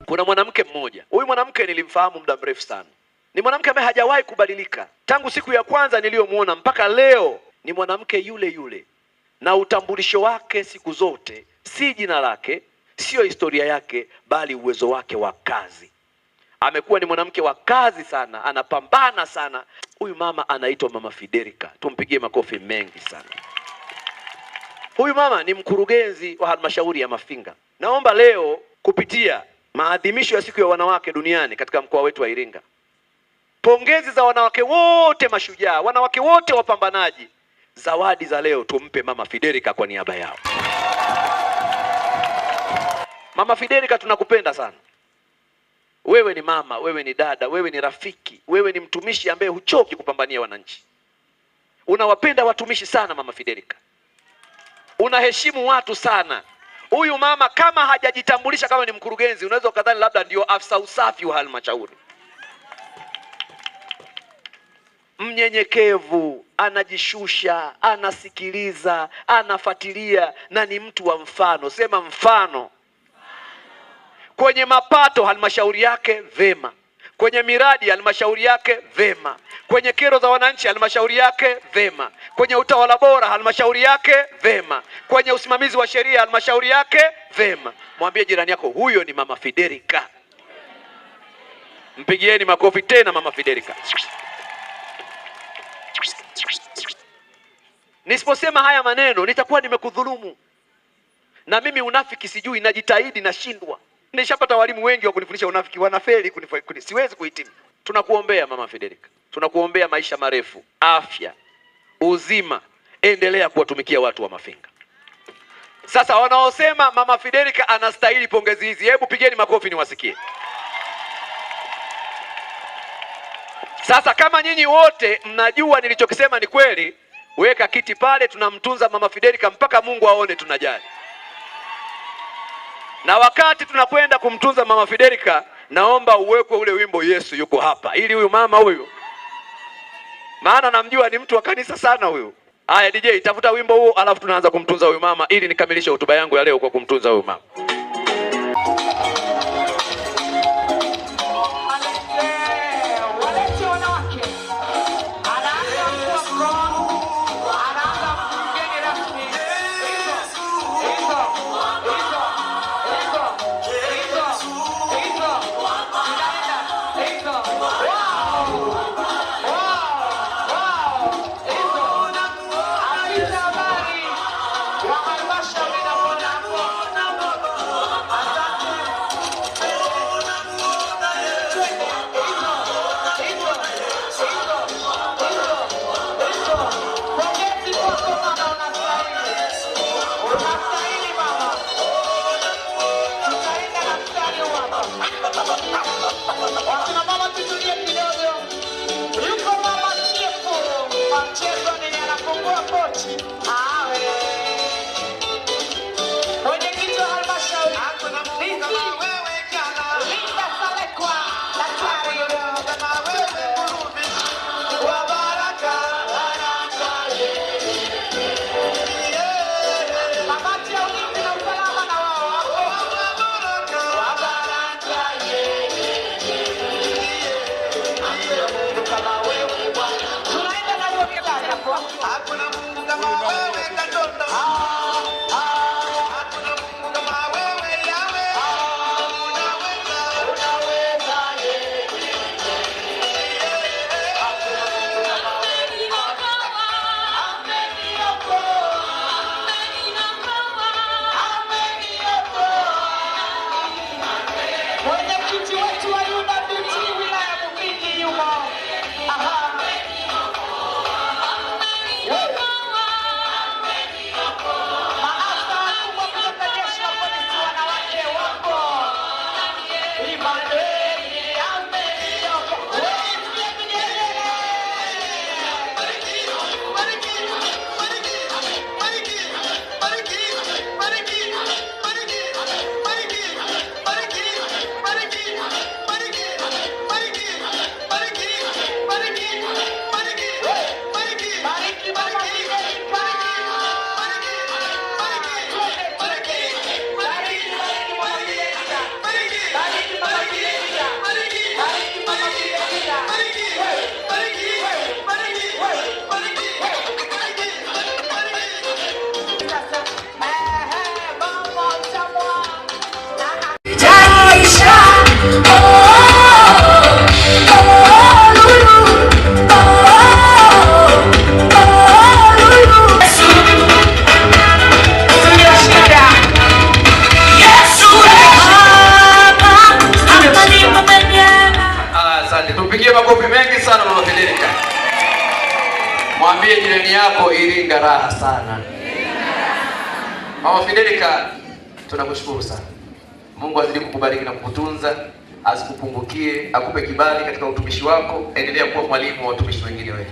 Kuna mwanamke mmoja, huyu mwanamke nilimfahamu muda mrefu sana. Ni mwanamke ambaye hajawahi kubadilika tangu siku ya kwanza niliyomuona mpaka leo, ni mwanamke yule yule, na utambulisho wake siku zote si jina lake, sio historia yake, bali uwezo wake wa kazi. Amekuwa ni mwanamke wa kazi sana, anapambana sana. Huyu mama anaitwa Mama Fiderica, tumpigie makofi mengi sana. Huyu mama ni mkurugenzi wa halmashauri ya Mafinga. Naomba leo kupitia maadhimisho ya siku ya wanawake duniani katika mkoa wetu wa Iringa, pongezi za wanawake wote mashujaa, wanawake wote wapambanaji, zawadi za leo tumpe Mama Fiderica kwa niaba yao. Mama Fiderica, tunakupenda sana. Wewe ni mama, wewe ni dada, wewe ni rafiki, wewe ni mtumishi ambaye huchoki kupambania wananchi. Unawapenda watumishi sana Mama Fiderica. Unaheshimu watu sana. Huyu mama kama hajajitambulisha kama ni mkurugenzi, unaweza ukadhani labda ndio afisa usafi wa halmashauri. Mnyenyekevu, anajishusha, anasikiliza, anafuatilia na ni mtu wa mfano. Sema mfano. Kwenye mapato halmashauri yake vema, kwenye miradi halmashauri yake vema, kwenye kero za wananchi halmashauri yake vema, kwenye utawala bora halmashauri yake vema, kwenye usimamizi wa sheria halmashauri yake vema. Mwambie jirani yako huyo ni Mama Fiderica. Mpigieni makofi tena Mama Fiderica. Nisiposema haya maneno nitakuwa nimekudhulumu. Na mimi unafiki sijui, najitahidi nashindwa. Nishapata walimu wengi wa kunifundisha unafiki, wanafeli siwezi kuhitimu. Tunakuombea Mama Fiderica, tunakuombea maisha marefu, afya, uzima. Endelea kuwatumikia watu wa Mafinga. Sasa wanaosema Mama Fiderica anastahili pongezi hizi, hebu pigeni makofi niwasikie. Sasa kama nyinyi wote mnajua nilichokisema ni kweli, weka kiti pale, tunamtunza Mama Fiderica mpaka Mungu aone tunajali. Na wakati tunakwenda kumtunza Mama Fiderica, naomba uwekwe ule wimbo Yesu yuko hapa, ili huyu mama huyu, maana namjua ni mtu wa kanisa sana huyu. Haya DJ, tafuta wimbo huo alafu tunaanza kumtunza huyu mama ili nikamilishe hotuba yangu ya leo kwa kumtunza huyu mama. Nilisikia raha sana. Mama Fidelica, tunakushukuru sana. Mungu azidi kukubariki na kukutunza, asikupungukie, akupe kibali katika utumishi wako. Endelea kuwa mwalimu wa watumishi wengine wengi.